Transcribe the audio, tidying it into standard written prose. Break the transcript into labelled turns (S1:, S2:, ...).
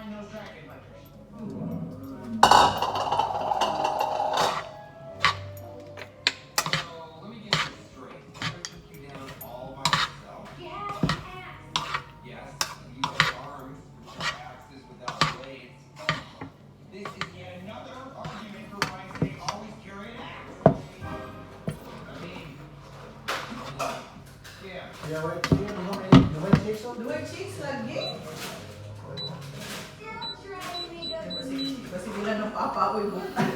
S1: Find those dragon biters. So, let me get this straight. I took you down all by yourself?
S2: Yeah, an axe.
S1: Yes, you have arms, which are axes without blades. This is yet another argument for why I say always carry an axe. I mean, yeah.
S3: Yeah, white chicken, the white chicks on?
S4: The white chicks lagi.
S2: Still trying to make up
S4: Kasi nila ng papa, uy, bukan.